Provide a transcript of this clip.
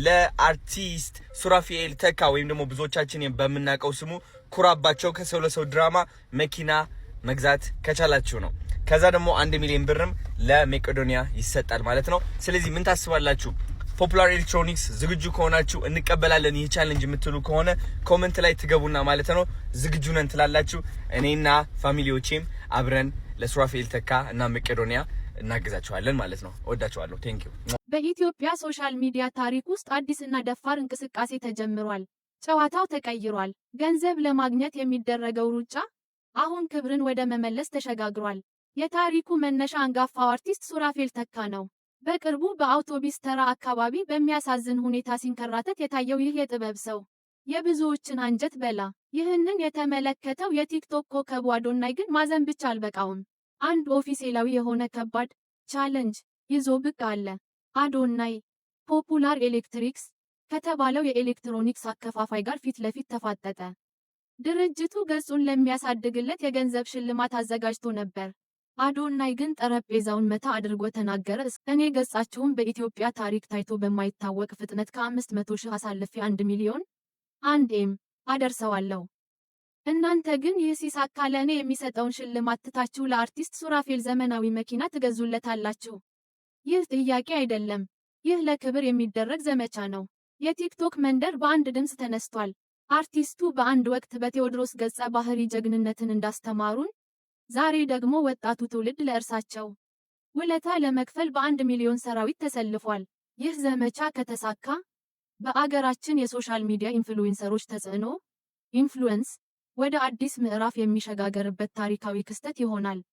ለአርቲስት ሱራፊኤል ተካ ወይም ደግሞ ብዙዎቻችን በምናውቀው ስሙ ኩራባቸው ከሰው ለሰው ድራማ መኪና መግዛት ከቻላችሁ ነው። ከዛ ደግሞ 1 ሚሊዮን ብርም ለሜቄዶኒያ ይሰጣል ማለት ነው። ስለዚህ ምን ታስባላችሁ? ፖፑላር ኤሌክትሮኒክስ ዝግጁ ከሆናችሁ፣ እንቀበላለን ይህ challenge የምትሉ ከሆነ comment ላይ ትገቡና ማለት ነው ዝግጁ ነን ትላላችሁ። እኔና family ዎቼም አብረን ለሱራፌል ተካ እና መቄዶኒያ እናግዛቸዋለን ማለት ነው። እወዳቸዋለሁ። Thank you። በኢትዮጵያ social media ታሪክ ውስጥ አዲስና ደፋር እንቅስቃሴ ተጀምሯል። ጨዋታው ተቀይሯል። ገንዘብ ለማግኘት የሚደረገው ሩጫ አሁን ክብርን ወደ መመለስ ተሸጋግሯል። የታሪኩ መነሻ አንጋፋው አርቲስት ሱራፌል ተካ ነው። በቅርቡ በአውቶቢስ ተራ አካባቢ በሚያሳዝን ሁኔታ ሲንከራተት የታየው ይህ የጥበብ ሰው የብዙዎችን አንጀት በላ። ይህንን የተመለከተው የቲክቶክ ኮከቡ አዶናይ ግን ማዘን ብቻ አልበቃውም። አንድ ኦፊሴላዊ የሆነ ከባድ challenge ይዞ ብቅ አለ። አዶናይ ፖፑላር ኤሌክትሪክስ ከተባለው የኤሌክትሮኒክስ አከፋፋይ ጋር ፊት ለፊት ተፋጠጠ። ድርጅቱ ገጹን ለሚያሳድግለት የገንዘብ ሽልማት አዘጋጅቶ ነበር። አዶናይ ግን ጠረጴዛውን መታ አድርጎ ተናገረ። "እኔ ገጻችሁን በኢትዮጵያ ታሪክ ታይቶ በማይታወቅ ፍጥነት ከ500,000 አሳልፌ 1 ሚሊዮን፣ 1 M አደርሰዋለሁ። እናንተ ግን ይህ ሲሳካ ለእኔ የሚሰጠውን ሽልማት ትታችሁ ለአርቲስት ሱራፌል ዘመናዊ መኪና ትገዙለታላችሁ። ይህ ጥያቄ አይደለም። ይህ ለክብር የሚደረግ ዘመቻ ነው።" የቲክቶክ መንደር በአንድ ድምፅ ተነስቷል። አርቲስቱ በአንድ ወቅት በቴዎድሮስ ገጸ ባህሪ ጀግንነትን እንዳስተማሩን፣ ዛሬ ደግሞ ወጣቱ ትውልድ ለእርሳቸው ውለታ ለመክፈል በ1 ሚሊዮን ሰራዊት ተሰልፏል። ይህ ዘመቻ ከተሳካ፣ በአገራችን የ social media influencer ኦች ተጽዕኖ influence ወደ አዲስ ምዕራፍ የሚሸጋገርበት ታሪካዊ ክስተት ይሆናል።